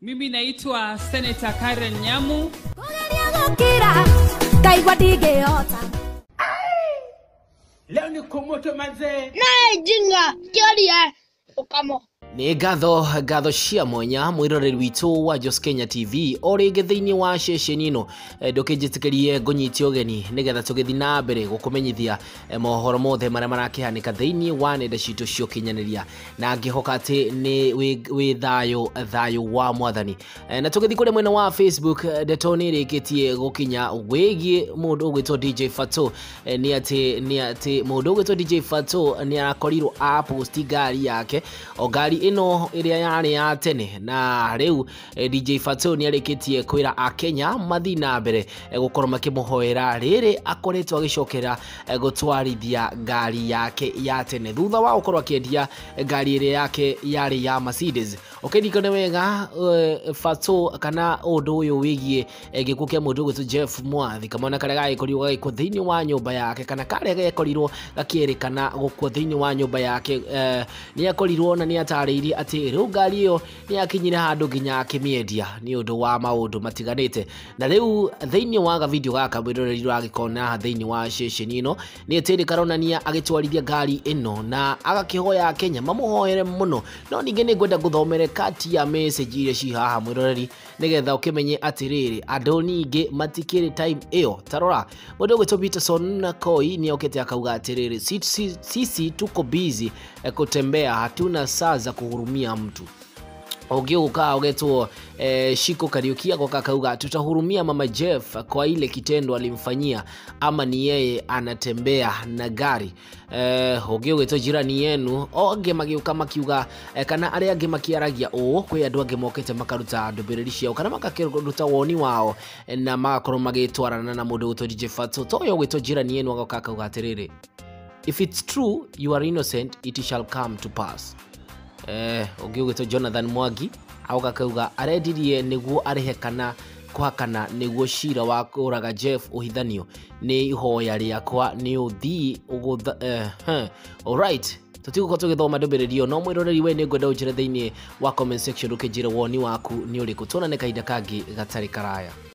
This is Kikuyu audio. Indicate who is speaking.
Speaker 1: Mimi naitwa Senator Karen Nyamu.
Speaker 2: Leo ni kumoto manze.
Speaker 3: Nae jinga kioria ukamo.
Speaker 4: Nĩ ngatho ngatho cia mwanya mwĩroreri witũ wa Jos Kenya TV o rĩngĩ thĩinĩ wa ceceni ĩno, ndũkĩnjĩtĩkĩrie ngũnyitie ũgeni nĩgetha tũgĩthiĩ na mbere gũkũmenyithia mohoro mothe marĩa marakĩhanĩka thĩinĩ wa nenda citũ cia ũkinyanĩria, na ngĩhoka atĩ nĩ wĩ thayũ thayũ wa mwathani. Na tũgĩthiĩ kũrĩ mwena wa Facebook, ndeto nĩ ĩrĩkĩtie gũkinya wĩgiĩ mũndũ ũgwĩtwo DJ Fatxo. Nĩ atĩ mũndũ ũgwĩtwo DJ Fatxo nĩ arakorirwo aposti ngari yake, o ngari ĩno ĩrĩa yarĩ ya tene, na rĩu DJ Fatxo nĩ arĩkĩtie kwĩra akenya mathiĩ na mbere gũkorwo makĩmũhoera rĩrĩ akoretwo agĩcokera gũtwarithia ngari yake ya tene thutha wa gũkorwo akĩendia ngari ĩrĩa yake yarĩ ya Mercedes. Ũkĩririkane wega Fatxo kana ũndũ ũyũ wĩgiĩ gĩkuũ kĩa mũndũ ũgwĩtwo Jeff Mwathi, kamwana karĩa gagĩkorirwo gagĩkua thĩinĩ wa nyũmba yake, kana karĩa gekorirwo gakĩerĩkana gũkua thĩinĩ wa nyũmba yake, nĩ akorirwo na nĩ atarĩirie atĩ rĩu ngari ĩyo nĩ yakinyire handũ nginya akĩmĩendia nĩ ũndũ wa maũndũ matiganĩte. Na rĩu thĩinĩ wa gavideo gaka mwĩroreri ũragĩkona thĩinĩ wa ceceni ĩno nĩ atĩ nĩ karonania agĩtwarithia ngari ĩno na agakĩhoya Kenya mamũhoere mũno. No ningĩ nĩ ngwenda ngũthomere kati ya message iria ci haha mwĩroreri nĩgetha ũkĩmenye atĩrĩrĩ andũ ningĩ matikĩrĩ time ĩyo. Tarora mũndũ ũgwĩtwo Peterson Koi nĩ okĩte akauga atĩrĩrĩ sisi tuko busy kutembea, hatuna saa za kuhurumia mtu. Ũngĩ ũka ũgetwo Shiko Kariuki agoka akauga tutahurumia mama Jeff kwa ile kitendo alimfanyia, ama ni yeye anatembea na gari. Ũngĩ ũgĩtwo jirani yenu angĩ magĩũka makiuga kana arĩa angĩ makĩaragia ũũ, kwĩ andũ angĩ mokĩte makaruta ndũmĩrĩri ciao kana makakĩruta woni wao na magakorwo magĩtwarana na mũndũ ũgwĩtwo DJ Fatxo. To ũyũ ũgwĩtwo jirani yenu agoka akauga atĩrĩrĩ, if it's true you are innocent it shall come to pass. Ũngĩ ũgwĩtwo Jonathan Mwangi agoka akauga arendirie nĩguo arĩhe kana kũhakana nĩguo cira wa kũraga Jeff ũhithanio, nĩ ihoya rĩakwa nĩ ũthii ũgũtha. Alright, tũtigũkorwo tũgĩthoma ndũmĩrĩri ĩyo, no mwĩroreri we nĩ ngwenda ũnjĩre thĩinĩ wa comment section ũkĩnjĩra woni waku nĩ ũrĩkũ. Tuonane kahinda kangĩ gatarĩ karaya.